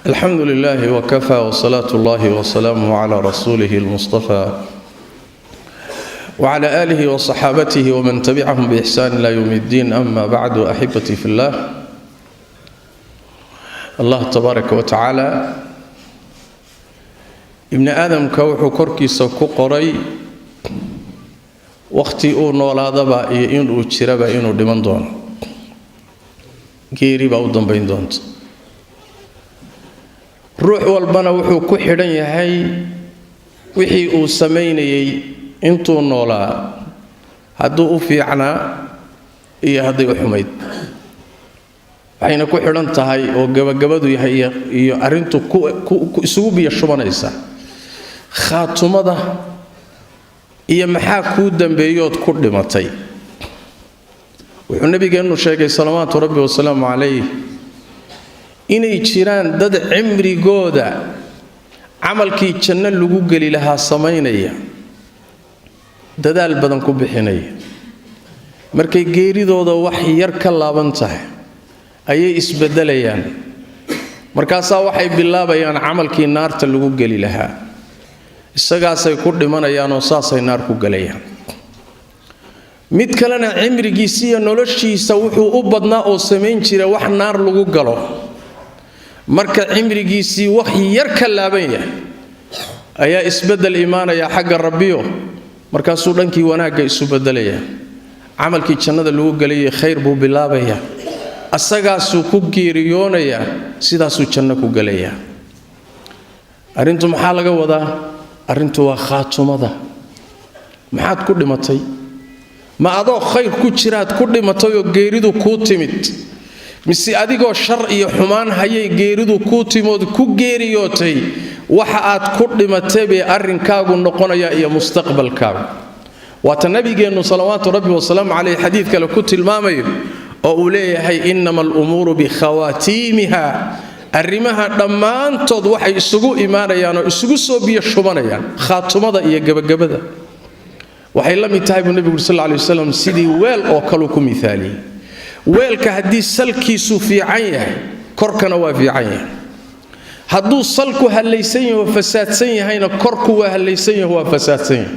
Alxamdu lilahi wkafaa wsalaatu اllahi wsalaamuh cla rasuulihi اlmustafa wcla aalihi wصaxaabatihi wman tabicahum biixsaan ila yowm اddiin, ama bacdu. Axibatii fi llah, Allah tabaaraka wa tacaala ibni aadamka wuxuu korkiisa ku qoray wakhti uu noolaadaba iyo inuu jiraba inuu dhiman doono. Geeri baa u dambayn doonta. Ruux walbana wuxuu ku xidhan yahay wixii uu samaynayay intuu noolaa, hadduu u fiicnaa iyo hadday u xumayd. Waxayna ku xidhan tahay oo gabagabadu yahay iyo arrintu isugu biyo shubanaysa khaatumada iyo maxaa kuu dambeeyood ku dhimatay. Wuxuu nabigeennu sheegay, salawaatu rabbi wasalaamu calayh, inay jiraan dad cimrigooda camalkii janno lagu geli lahaa samaynaya, dadaal badan ku bixinaya. Markay geeridooda wax yar ka laaban tahay ayay isbeddelayaan. Markaasaa waxay bilaabayaan camalkii naarta lagu geli lahaa, isagaasay ku dhimanayaanoo saasay naar ku gelayaan. Mid kalena cimrigiisiiyo noloshiisa wuxuu u badnaa oo samayn jira wax naar lagu galo. Marka cimrigiisii wax yar ka laaban yahay ayaa isbeddel imaanaya xagga Rabbiyo. Markaasuu dhankii wanaagga isu bedelayaa, camalkii jannada lagu gelayay khayr buu bilaabayaa, asagaasuu ku geeriyoonayaa, sidaasuu janno ku gelayaa. Arrintu maxaa laga wadaa? Arrintu waa khaatumada. Maxaad ku dhimatay? Ma adoo khayr ku jiraad ku dhimatay oo geeridu kuu timid, mise adigoo shar iyo xumaan hayay geeridu kuu timood ku geeriyootay? Waxa aad ku dhimatay bay arrinkaagu noqonaya iyo mustaqbalkaagu. Waata nabigeennu, salawaatu rabbi wasalaamu caleyh, xadiid kale ku tilmaamayo oo uu leeyahay: "Inama alumuuru bikhawaatiimiha." Arrimaha dhammaantood waxay isugu imaanayaan oo isugu soo biyo shubanayaan khaatumada iyo gebagabada. Waxay la mid tahay buu nebigu uri sal lay waslam, sidii weel oo kaluu ku miaaliyey. Weelka haddii salkiisu fiican yahay, korkana waa fiican yahay. Hadduu salku hallaysan yaho, fasaadsan yahayna, korku waa hallaysan yaho, waa fasaadsan yahay.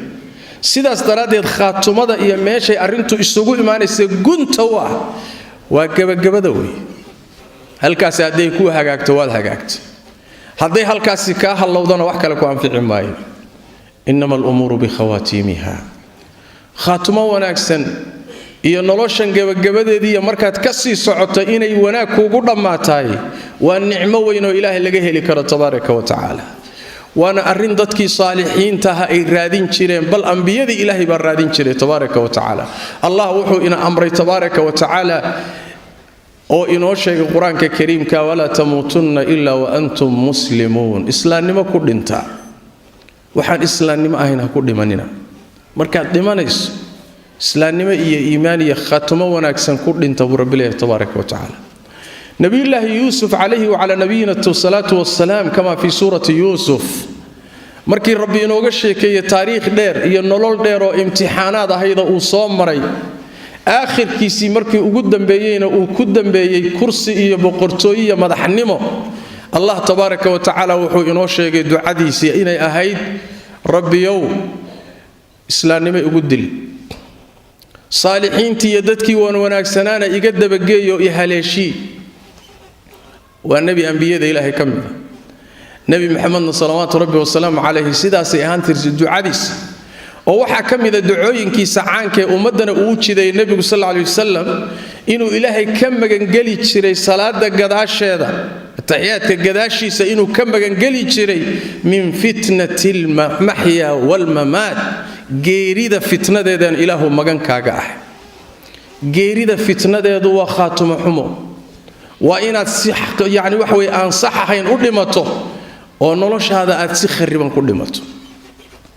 Sidaas daraaddeed khaatumada iyo meeshay arrintu isugu imaanaysa gunta u ah waa gebagabada wey. Halkaasi hadday kuu hagaagto, waad hagaagta. Hadday halkaasi kaa hallowdana, wax kale ku anfici maayo. Inama alumuuru bikhawaatiimiha. Khaatumo wanaagsan iyo noloshan gebagabadeediiyo markaad ka sii socoto inay wanaag kuugu dhammaatahay waa nicmo weyn oo Ilaahay laga heli karo tabaaraka wa tacaala. Waana arrin dadkii saalixiintaha ay raadin jireen, bal ambiyadii Ilaahay baa raadin jiray tabaaraka wa tacaala. Allah wuxuu ina amray tabaaraka wa tacaala oo inoo sheegay Qur-aanka Kariimka: "Walaa tamuutunna ilaa wa antum muslimuun." Islaamnimo ku dhinta, waxaan islaamnimo ahayn ha ku dhimanina. Markaad dhimanayso, islaamnimo iyo iimaan iyo khaatumo wanaagsan ku dhinta buu Rabbi leeyahay tabaaraka wa tacaala. Nabiyullaahi Yuusuf, calayhi wacalaa nabiyina salaatu wasalaam, kama fii suurati Yuusuf, markii Rabbi inooga sheekeeyey taariikh dheer iyo nolol dheer oo imtixaanaad ahayda uu soo maray, aakhirkiisii markii ugu dambeeyeyna uu ku dambeeyey kursi iyo boqortooyo iyo madaxnimo, Allah tabaaraka wa tacaala wuxuu inoo sheegay ducadiisii inay ahayd: "Rabbiyow, islaamnimo igu dil, saalixiintii iyo dadkii waan wanaagsanaana iga dabageeyo i haleeshii." Waa nebi ambiyada Ilaahay ka mida. Nebi Maxamedna, salawaatu rabbi wasalaamu calayhi, sidaasay ahaan tirtay ducadiis. Oo waxaa ka mida ducooyinkiisa caankaee ummaddana uu jiday nebigu sal alla aley wasalam inuu Ilaahay ka magangeli jiray salaada gadaasheeda, ataxiyaadka gadaashiisa, inuu ka magangeli jiray min fitnati almaxya waalmamaat. Geerida fitnadeedaan Ilaahu magankaaga ah. Geerida fitnadeedu waa khaatumo xumo, waa inaad si yacni wax weye aan sax ahayn u dhimato oo noloshaada aad si khariban ku dhimato.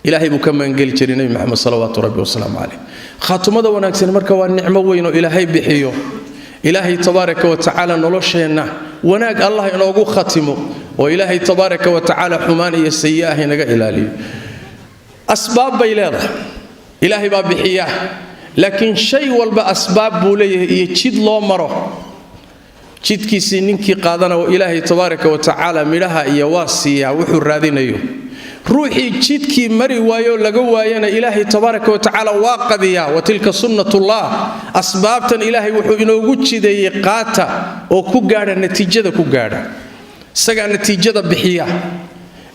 Ilaahay buu ka magangeli jiray Nebi Maxamed, salawaatu rabbi wasalaamu caleyh. Khaatumada wanaagsan marka waa nicmo weyn oo Ilaahay bixiyo. Ilaahay tabaaraka wa tacaala nolosheenna wanaag Allah inoogu khatimo, oo Ilaahay tabaaraka wa tacaala xumaan iyo sayi-ah inaga ilaaliyo. Asbaab bay leedahay, Ilaahay baa bixiya, laakiin shay walba asbaab buu leeyahay iyo jid loo maro. Jidkiisii ninkii qaadana Ilaahay tabaaraka wa tacaala midhaha iyo waa siiyaa wuxuu raadinayo. Ruuxii jidkii mari waayoo laga waayana Ilaahay tabaaraka wa tacaala waa qadiyaa. Wa tilka sunnatullah. Asbaabtan Ilaahay wuxuu inoogu jideeyey qaata oo ku gaadha natiijada, ku gaadha. Isagaa natiijada bixiya,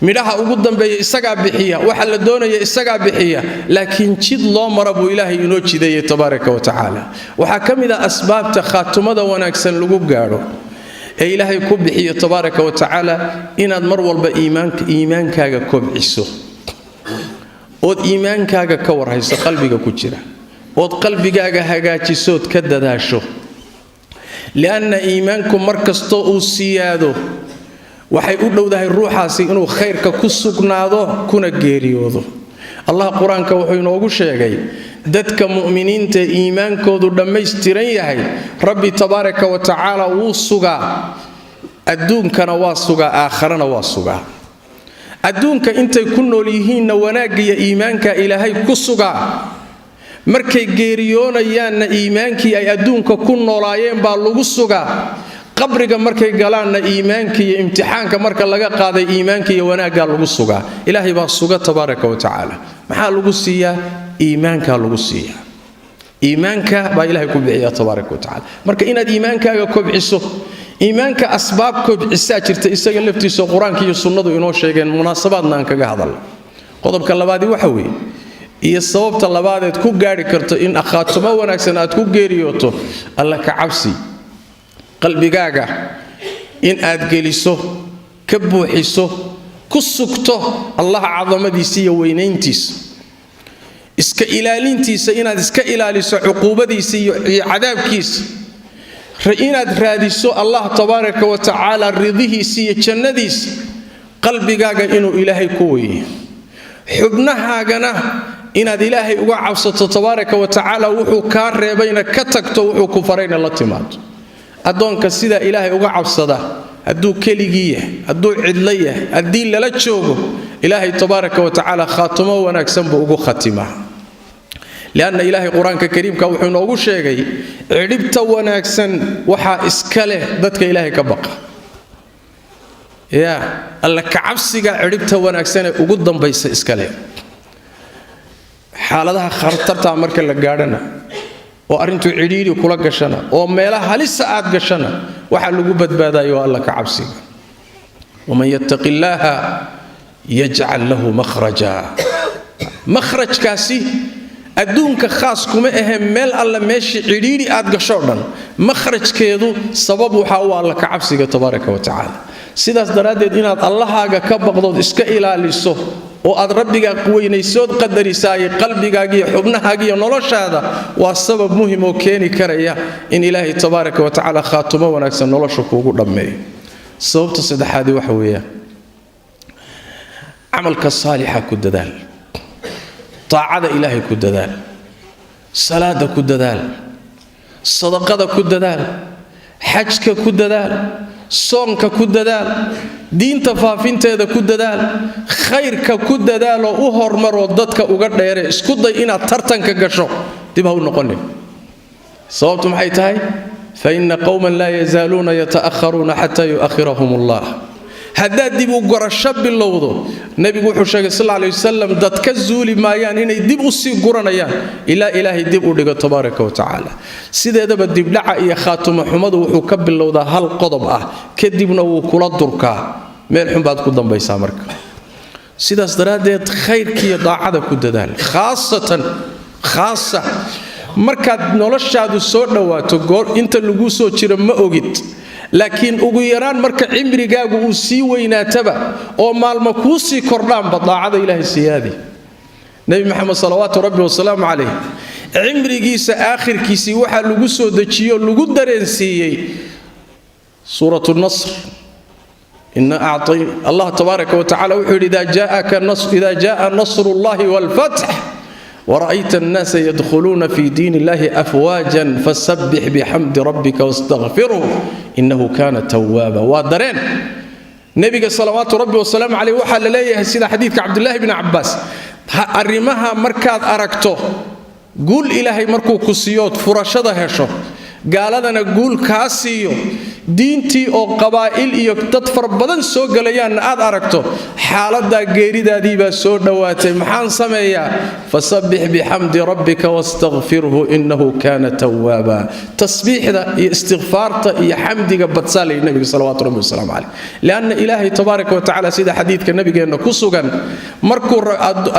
midhaha ugu dambeeya isagaa bixiya, waxa la doonaya isagaa bixiya, laakiin jid loo mara buu Ilaahay inoo jideeyey tabaaraka wa tacaala. Waxaa ka mid ah asbaabta khaatumada wanaagsan lagu gaadho ee Ilaahay ku bixiyo tabaaraka wa tacaala inaad mar walba iimaankaaga kobciso, ood iimaankaaga ka warhayso qalbiga ku jira, ood qalbigaaga hagaajisood ka dadaasho. Lianna iimaanku mar kastoo uu siyaado, waxay u dhowdahay ruuxaasi inuu khayrka ku sugnaado kuna geeriyoodo. Allah Qur-aanka wuxuu inoogu sheegay dadka mu'miniinta iimaankoodu dhammaystiran yahay, Rabbi tabaaraka wa tacaala wuu sugaa. Adduunkana waa sugaa, aakharana waa sugaa. Adduunka intay ku nool yihiinna wanaagga iyo iimaanka Ilaahay ku sugaa. Markay geeriyoonayaanna iimaankii ay adduunka ku noolaayeen baa lagu sugaa. Qabriga markay galaanna iimaanka iyo imtixaanka marka laga qaaday iimaanka iyo wanaaggaa lagu sugaa. Ilaahay baa suga tabaaraka wa tacaala. Maxaa lagu siiyaa? Iimaankaa lagu siiyaa. Iimaanka baa Ilahay ku bixiya tabaaraka wa tacala. Marka inaad iimaankaaga kobciso, iimaanka asbaab kobcisaa jirta isaga laftiisa, Qur-aanka iyo sunnadu inoo sheegeen, munaasabaadna aan kaga hadalna. Qodobka labaadi waxa weeye, iyo sababta labaadeed ku gaadhi karto in khaatumo wanaagsan aad ku geeriyooto, Alla ka cabsi qalbigaaga in aad geliso, ka buuxiso, ku sugto Allah cadamadiisa iyo weynayntiisa, iska ilaalintiisa, inaad iska ilaaliso cuquubadiisa iyo cadaabkiisa, inaad raadiso Allah tabaaraka wa tacaala ridihiisa iyo jannadiisa. Qalbigaaga inuu Ilaahay ku weeye, xubnahaagana inaad Ilaahay uga cabsato tabaaraka wa tacaala, wuxuu kaa reebayna ka tagto, wuxuu ku farayna la timaado. Addoonka sidaa Ilaahay uga cabsada, hadduu keligii yahay, hadduu cidlo yahay, haddii lala joogo, Ilaahay tabaaraka wa tacaala khaatumo wanaagsan buu ugu khatimaa. Lianna Ilaahay Qur-aanka kariimka wuxuu inoogu sheegay cidhibta wanaagsan waxaa iska leh dadka Ilaahay ka baqa. Yaa Alla kacabsiga cidhibta wanaagsanee ugu dambaysa iska leh. Xaaladaha khatartaa marka la gaadhana, oo arrintuu cidhiidhi kula gashana, oo meelaha halisa aad gashana, waxaa lagu badbaadayo waa Alla ka cabsiga. Waman yattaqi illaaha yajcal lahu makhraja. Makhrajkaasi adduunka khaas kuma ahe, meel alla meeshii cidhiidhi aad gashoo dhan makhrajkeedu sabab waxaa u Alla ka cabsiga tabaaraka wa tacaala. Sidaas daraaddeed inaad Allahaaga ka baqdood, iska ilaaliso, oo aad Rabbigaa weynaysood qadarisaay qalbigaagiiyo xubnahaagiiyo noloshaada, waa sabab muhim oo keeni karaya in Ilaahay tabaaraka wa tacaala khaatumo wanaagsan nolosha kuugu dhammeeyo. Sababta saddexaadii waxa weeyaan camalka saalixa ku dadaal, taacada Ilaahay ku dadaal, salaada ku dadaal, sadaqada ku dadaal, xajka ku dadaal, soonka ku dadaal, diinta faafinteeda ku dadaal, khayrka ku dadaaloo u hormaroo dadka uga dheere. Isku day inaad tartanka gasho, dib ha u noqonin. Sababtu maxay tahay? Fa inna qowman laa yazaaluuna yata'aharuuna xataa yu'ahirahum allah. Haddaad dib u gorasho bilowdo, nebigu wuxuu sheegay sal alay wasalam, dad ka zuuli maayaan inay dib u sii guranayaan ilaa Ilaahay dib u dhigo tabaaraka wa tacaala. Sideedaba dibdhaca iyo khaatumo xumadu wuxuu ka bilowdaa hal qodob ah, kadibna wuu kula durkaa, meel xun baad ku dambaysaa. Marka sidaas daraaddeed khayrkiiyo daacada ku dadaal, khaasatan khaasa markaad noloshaadu soo dhowaato. Goor inta laguu soo jiro ma ogid, laakiin ugu yaraan marka cimrigaagu uu sii weynaataba oo maalmo kuu sii kordhaanba, daacada Ilaahay siyaadi. Nebi Maxamed salawaatu Rabbi wasalaamu calayh cimrigiisa aakhirkiisii waxaa lagu soo dejiyo, lagu dareensiiyey suuratu Nasr. Allah tabaaraka wa tacala wuxuu yidhi: Ida jaءa nasru llahi wاlfatx wara'ayta annaasa yadkhuluuna fi diin illahi afwaajan fasabbix bixamdi rabbika wastakfirhu innahu kana tawaaba. Waa dareen nebiga salawaatu Rabbi wasalaamu caleyh. Waxaa la leeyahay, sida xadiidka Cabdulahi bni Cabbaas, arrimaha markaad aragto, guul Ilaahay markuu ku siiyood furashada hesho, gaaladana guul kaa siiyo, Diintii oo qabaa'il iyo dad fara badan soo gelayaanna aad aragto, xaaladaa geeridaadii baa soo dhowaatay. Maxaan sameeyaa? Fasabbix bixamdi rabbika wastakfirhu innahu kaana tawaaba. Tasbiixda iyo istikfaarta iyo xamdiga badsaa layidhi nabiga salawaatu rabbi wasalaamu caleyh. Lianna Ilaahay tabaaraka wa tacala, sida xadiidka nabigeenna ku sugan, markuu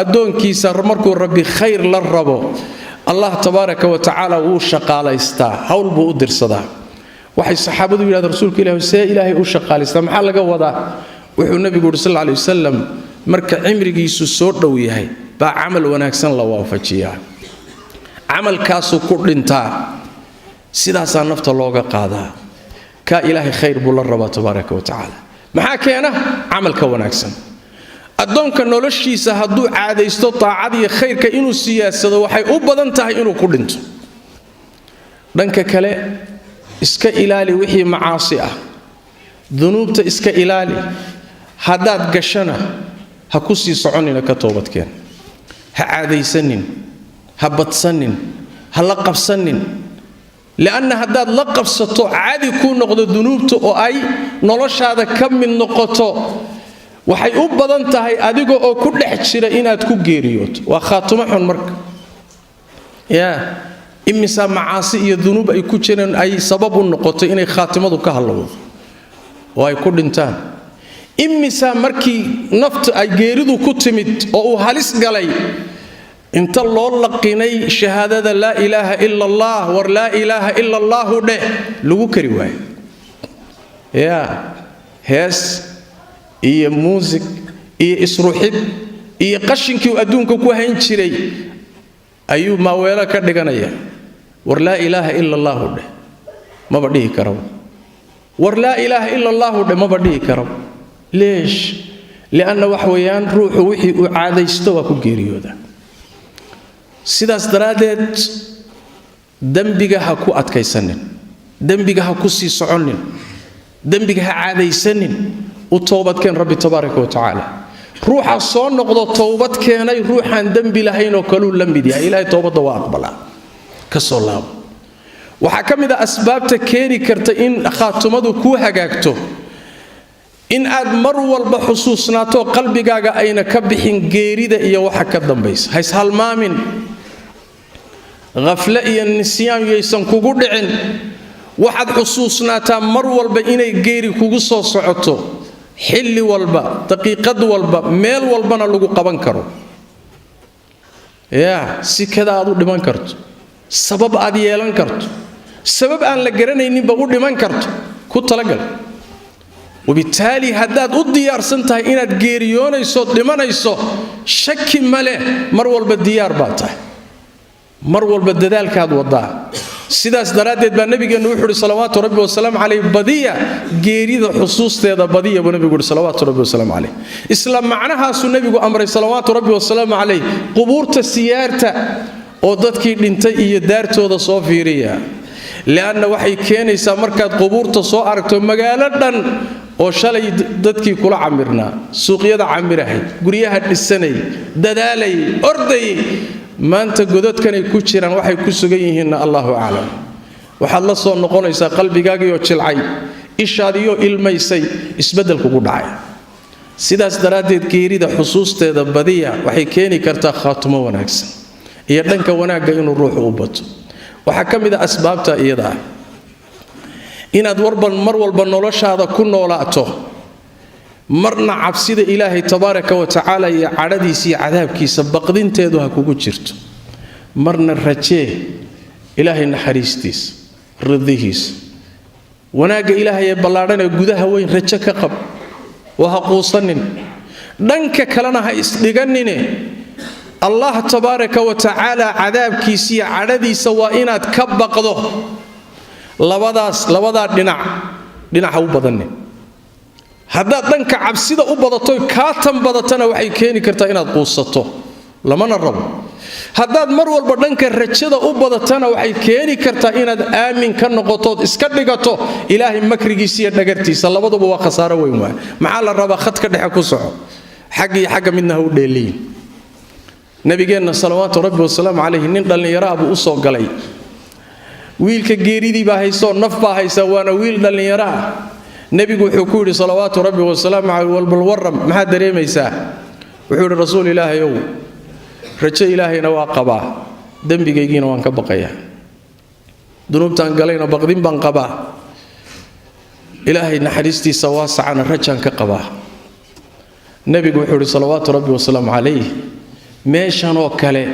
addoonkiisa, markuu Rabbi khayr la rabo, Allah tabaaraka wa tacaala wuu shaqaalaystaa, hawl buu u dirsadaa. Waxay saxaabadu yidhahdeen: Rasuulka Ilahi, see Ilaahay u shaqaalaystaa? Maxaa laga wadaa? Wuxuu nebigu yidhi sal alay wasalam: marka cimrigiisu soo dhow yahay baa camal wanaagsan la waafajiyaa, camalkaasuu ku dhintaa, sidaasaa nafta looga qaadaa. Kaa Ilaahay khayr buu la rabaa tabaaraka wa tacaala. Maxaa keena camalka wanaagsan? Addoonka noloshiisa hadduu caadaysto taacadiiyo khayrka inuu siyaasado, waxay u badan tahay inuu ku dhinto. Dhanka kale, iska ilaali wixii macaasi ah, dunuubta iska ilaali. Haddaad gashana ha ku sii soconina, ka toobadkeen. Ha caadaysanin, ha badsanin, ha la qabsanin, li'anna haddaad la qabsato, caadi kuu noqdo dunuubta oo ay noloshaada ka mid noqoto, waxay u badan tahay adiga oo ku dhex jira inaad ku geeriyooto. Waa khaatumo xun. Marka yaa imisaa macaasi iyo dunuub ay ku jireen ay sabab u noqoto inay khaatimadu ka hallowdo oo ay ku dhintaan? Imisaa markii naftu ay geeridu ku timid oo uu halis galay, inta loo laqinay shahaadada laa ilaaha ila allah, war laa ilaaha ila allaahu dheh, lagu kari waayo? Yaa hees iyo muusig iyo isruxid iyo qashinkii uu adduunka ku hayn jiray ayuu maaweelo ka dhiganaya. War laa ilaaha ila allaahu dheh, maba dhihi karaba. War laa ilaaha ila allaahu dheh, maba dhihi karaba. Leesh? Lianna wax weeyaan, ruuxu wixii uu caadaysto waa ku geeriyooda. Sidaas daraaddeed dembiga ha ku adkaysanin, dembiga ha ku sii soconin, dembiga ha caadaysanin. U toobadkeen Rabbi tabaaraka wa tacaala. Ruuxa soo noqdo, towbad keenay, ruuxaan dembi lahayn oo kaluu la mid yahay. Ilahay towbadda waa aqbalaa, ka soo laabo. Waxaa ka mid a asbaabta keeni karta in khaatumadu kuu hagaagto in aad mar walba xusuusnaato, qalbigaaga ayna ka bixin geerida iyo waxa ka dambaysa. Hayshalmaamin, khafle iyo nisyaan yaysan kugu dhicin. Waxaad xusuusnaataa mar walba inay geeri kugu soo socoto, xilli walba, daqiiqad walba, meel walbana lagu qaban karo. Yaa si kada aad u dhiman karto, sabab aad yeelan karto, sabab aan la garanayninba u dhiman karto, ku talagal. Wabitaali haddaad u diyaarsan tahay inaad geeriyoonayso, dhimanayso, shaki ma leh, mar walba diyaar baa tahay, mar walba dadaalkaad wadaa. Sidaas daraaddeed baa nabigeennu wuxuu uhi salawaatu rabbi wasalaamu caleyh: badiya geerida xusuusteeda, badiya buu nebigu uhi salawaatu rabbi wasalaamu caleyh. Isla macnahaasuu nebigu amray salawaatu rabbi wasalaamu caleyh: qubuurta siyaarta oo dadkii dhintay iyo daartooda soo fiiriya. Li'anna waxay keenaysaa markaad qubuurta soo aragto magaalo dhan oo shalay dadkii kula camirnaa, suuqyada camirahay, guryaha dhisanay, dadaalayay, ordayay, maanta godadkanay ku jiraan, waxay ku sugan yihiinna Allahu aclam. Waxaad la soo noqonaysaa qalbigaagiioo jilcay, ishaadiioo ilmaysay, isbeddel kugu dhacay. Sidaas daraaddeed geerida xusuusteeda badiya, waxay keeni kartaa khaatumo wanaagsan iyo dhanka wanaagga inuu ruuxu u bato. Waxaa ka mid a asbaabta iyada ah inaad warban mar walba noloshaada ku noolaato marna cabsida Ilaahay tabaaraka wa tacaala iyo cadhadiisa iyo cadaabkiisa baqdinteedu ha kugu jirto, marna rajee Ilaahay naxariistiisa, ridihiisa, wanaagga Ilaahay ee ballaadhan ee gudaha weyn rajo ka qab oo ha quusanin. Dhanka kalena ha isdhiganine, Allah tabaaraka wa tacaala cadaabkiisa iyo cadhadiisa waa inaad ka baqdo. Labadaas, labadaa dhinac, dhinac ha u badanin. Haddaad dhanka cabsida u badatoy kaa tan badatana, waxay keeni kartaa inaad quusato, lamana rabo. Haddaad mar walba dhanka rajada u badatana, waxay keeni kartaa inaad aamin ka noqotood iska dhigato Ilaahay makrigiisa iyo dhagartiisa. Labaduba waa khasaaro weyn. Waay maxaa la rabaa? Khadka dhexe ku soco, xagga iyo xagga midna ha u dheeliyin. Nabigeenna salawaatu rabbi wasalaamu calayhi nin dhallinyaro ah buu u soo galay. Wiilka geeridii baa haysoo naf baa haysa, waana wiil dhallinyaro ah. Nebigu wuxuu ku yidhi salawaatu rabbi wasalaamu caleyh, walbal warram, maxaad dareemaysaa? Wuxuu yidhi, rasuul ilaahayow, rajo ilaahayna waa qabaa, dembigaygiina waan ka baqayaa, dunuubtaan galayna baqdin baan qabaa, ilaahay naxariistiisa waasacana rajaan ka qabaa. Nebigu wuxuu yidhi salawaatu rabbi wasalaamu calayh, meeshanoo kale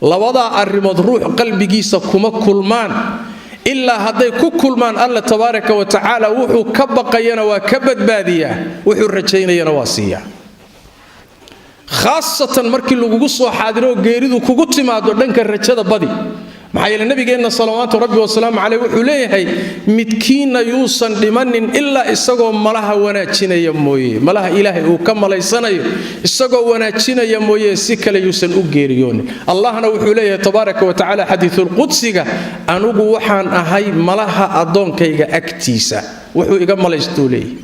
labadaa arrimood ruux qalbigiisa kuma kulmaan, ilaa hadday ku kulmaan Alla tabaaraka wa tacaala wuxuu ka baqayana waa ka badbaadiyaa, wuxuu rajaynayana waa siiyaa. Khaasatan markii lagugu soo xaadiroo geeridu kugu timaado, dhanka rajada badi. Maxaa yeele nabigeenna salawaatu rabbi wasalaamu caleyh wuxuu leeyahay, midkiinna yuusan dhimanin ilaa isagoo malaha wanaajinaya mooye, malaha ilaahay uu ka malaysanayo isagoo wanaajinaya mooye, si kale yuusan u geeriyoonin. Allahna wuxuu leeyahay tabaaraka wa tacaala xadiisulqudsiga, anugu waxaan ahay malaha addoonkayga agtiisa, wuxuu iga malaystuu leeyahay.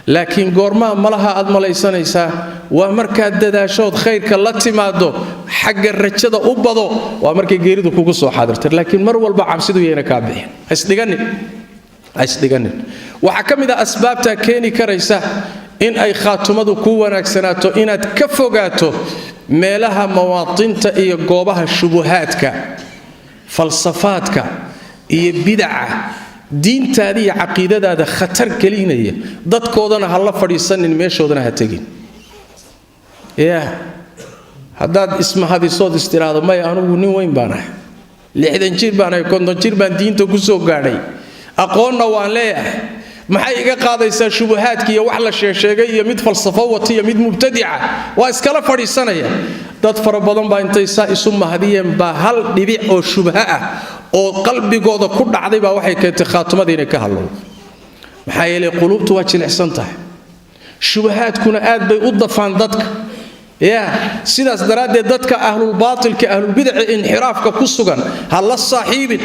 Laakiin goormaa malaha aad malaysanaysaa? Waa markaad dadaashood khayrka la timaado, xagga rajada u bado, waa markay geeridu kugu soo xaadirta. Laakiin mar walba cabsidu yayna kaa bixin, haisdhiganin. Waxaa ka mid ah asbaabtaa keeni karaysa in ay khaatumadu ku wanaagsanaato inaad ka fogaato meelaha mawaatinta iyo goobaha shubuhaadka, falsafaadka iyo bidaca diintaada iyo caqiidadaada khatar gelinaya. Dadkoodana ha la fadhiisanin, meeshoodana ha tegin. Ya haddaad ismahadisood istiraahdo, maya, anugu nin weyn baan ahay, 60 jir baan ahay, 50 jir baan diinta ku soo gaadhay, aqoonna waan leeyahay, maxay iga qaadaysaa shubuhaadka iyo wax la sheesheegay iyo mid falsafo wata iyo mid mubtadica, waa iskala fadhiisanaya. Dad fara badan baa intay saa isu mahadiyeen baa hal dhibic oo shubha ah oo qalbigooda ku dhacday baa waxay keentay khaatumadii inay ka hadlow. Maxaa yeelay quluubtu waa jilicsan tahay, shubahaadkuna aad bay u dafaan dadka. Ya sidaas daraaddeed dadka ahlulbaatilka, ahlulbidaci, inxiraafka ku sugan ha la saaxiibin,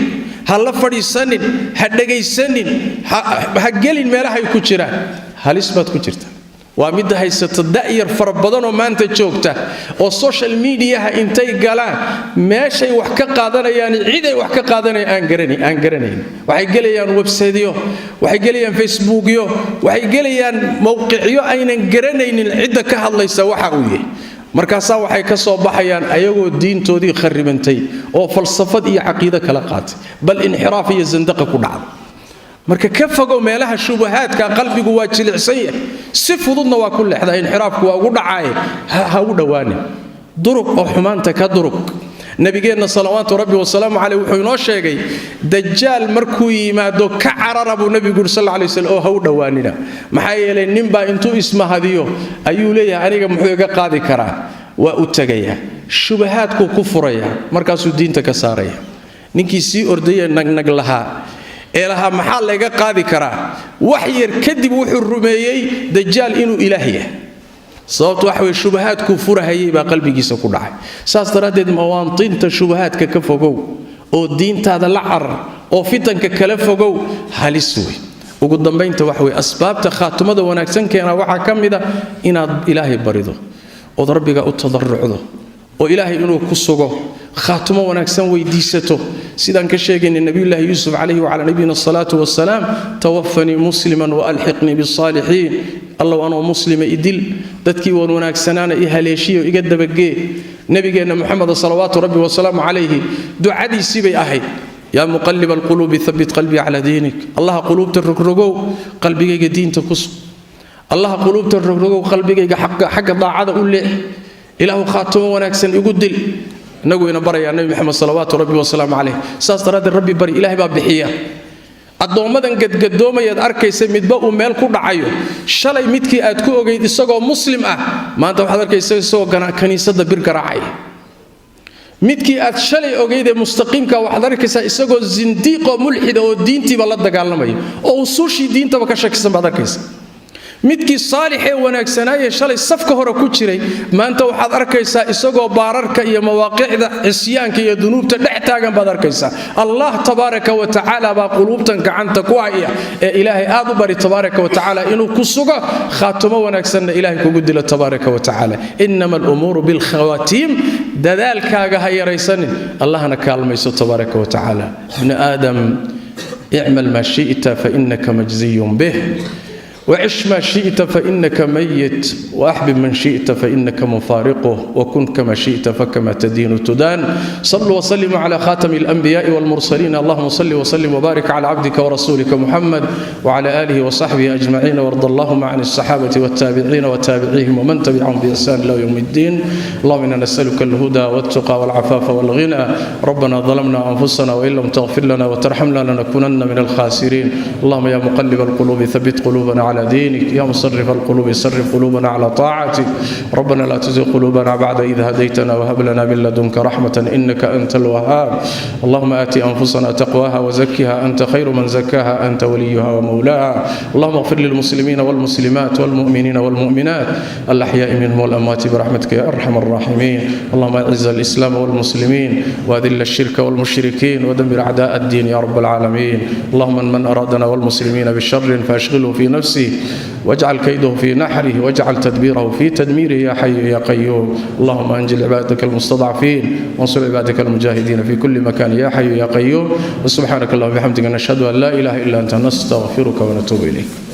ha la fadhiisanin, ha dhegaysanin, ha gelin meelahay ku jiraan, halis baad ku jirta. Waa midda haysata da'yar fara badanoo maanta joogta oo social mediaha intay galaan meeshay wax ka qaadanayaan, ciday wax ka qaadanayaan aan garanayn. Waxay gelayaan websiteyo, waxay gelayaan facebookyo, waxay gelayaan mowqicyo aynan garanaynin cidda ka hadlaysa waxa uu yahay. Markaasaa waxay ka soo baxayaan ayagoo diintoodii kharibantay oo falsafad iyo caqiido kala qaatay, bal inxiraaf iyo sandaqa ku dhacday. Marka ka fogow meelaha shubahaadka, qalbigu waa jilicsan yahay, si fududna waa ku leexdaa, inxiraafku waa ugu dhacaaye, ha ugu dhowaanin. Durug oo xumaanta ka durug. Nabigeenna salawaatu rabbi wasalaamu caleyh wuxuu inoo sheegay, dajaal markuu yimaado ka carara buu nebigu yuri sal lay slam, oo ha u dhowaanina. Maxaa yeelay ninbaa intuu ismahadiyo ayuu leeyahay, aniga muxuu iga qaadi karaa? Waa u tegayaa, shubahaadkuu ku furaya, markaasuu diinta ka saaraya. Ninkii sii ordayee nagnag lahaa ee lahaa maxaa layga qaadi karaa, wax yar kadib wuxuu rumeeyey dajaal inuu ilaah yahay. Sababtu waxa weye shubahaadkuu furahayay baa qalbigiisa ku dhacay. Saas daraaddeed mawaantinta shubahaadka ka fogow oo diintaada la carar oo fitanka kala fogow, halis wey. Ugu dambaynta waxa weye asbaabta khaatumada wanaagsan keena waxaa ka mid a inaad ilaahay barido ood rabbiga u tadarucdo oo ilaahay inuu ku sugo, khaatumo wanaagsan weydiisato, sidaan ka sheegaynay nabiyullaahi Yuusuf calayhi wacalaa nabiyina asalaatu wasalaam, tawafanii musliman waalxiqnii bisaalixiin. Allow anoo muslima idil, dadkii waan wanaagsanaana i haleeshiyo iga dabagee. Nabigeenna Muxamed salawaatu rabbi wasalaamu calayhi ducadiisii bay ahayd, yaa muqaliba alquluubi thabbit qalbii calaa diinik. Allaha quluubta rogrogow, qalbigayga diinta ku sug. Allaha quluubta rogrogow, qalbigayga xagga daacada u leex. Ilaahu khaatumo wanaagsan igu dil. Inagu ina barayaa nabi Maxamed salawaatu rabbi wasalaamu calayh. Saas daraaddeed rabbi bari, ilaahay baa bixiya. Addoommadan gadgadoomayaad arkaysa midba uu meel ku dhacayo, shalay midkii aad ku ogayd isagoo muslim ah, maanta waxaad arkaysa isagoo kaniisadda bir garaacaya. Midkii aad shalay ogayd ee mustaqiimka waxaad arkaysaa isagoo sindiiqoo mulxida oo diintiiba la dagaalamaya oo usuushii diintaba ka shakisan baad arkaysa. Midkii saalixee wanaagsanaaye shalay safka hore ku jiray, maanta waxaad arkaysaa isagoo baararka iyo mawaaqicda cisyaanka iyo dunuubta dhex taagan baad arkaysaa. Allah tabaaraka wa tacaala baa quluubtan gacanta ku haya, ee Ilaahay aad u bari tabaaraka wa tacaala inuu ku sugo, khaatumo wanaagsanna Ilaahay kugu dilo tabaaraka wa tacaala. Inama alumuuru bilkhawaatiim. Dadaalkaaga ha yaraysanin, Allahna kaalmayso tabaaraka wa tacaala. Ibni aadam, icmal maa shi'ta fainaka majziyun bih، وعش ما شئت فإنك ميت، وأحبب من شئت فإنك مفارقه، وكن كما شئت فكما تدين تدان. صلوا وسلموا على خاتم الأنبياء والمرسلين. اللهم صل وسلم وبارك على عبدك ورسولك محمد وعلى آله وصحبه أجمعين، وارض اللهم عن الصحابة والتابعين وتابعيهم ومن تبعهم بإحسان إلى يوم الدين. اللهم إنا نسألك الهدى والتقى والعفاف والغنى. ربنا ظلمنا أنفسنا وإن لم تغفر لنا وترحمنا لنكونن من الخاسرين. اللهم يا مقلب القلوب ثبت قلوبنا على دينك، يا مصرف القلوب صرف قلوبنا على طاعتك. ربنا لا تزغ قلوبنا بعد إذ هديتنا وهب لنا من لدنك رحمة إنك أنت الوهاب. اللهم آت أنفسنا تقواها وزكها، أنت خير من زكاها، أنت وليها ومولاها. اللهم اغفر للمسلمين والمسلمات والمؤمنين والمؤمنات الأحياء منهم والأموات برحمتك يا أرحم الراحمين. اللهم أعز الإسلام والمسلمين، وأذل الشرك والمشركين، ودمر أعداء الدين يا رب العالمين. اللهم من أرادنا والمسلمين بشر فأشغله في نفسه، واجعل كيده في نحره، واجعل تدبيره في تدميره يا حي يا قيوم. اللهم انجل عبادك المستضعفين، وانصر عبادك المجاهدين في كل مكان يا حي يا قيوم. وسبحانك اللهم وبحمدك، نشهد ان لا اله الا انت، نستغفرك ونتوب اليك.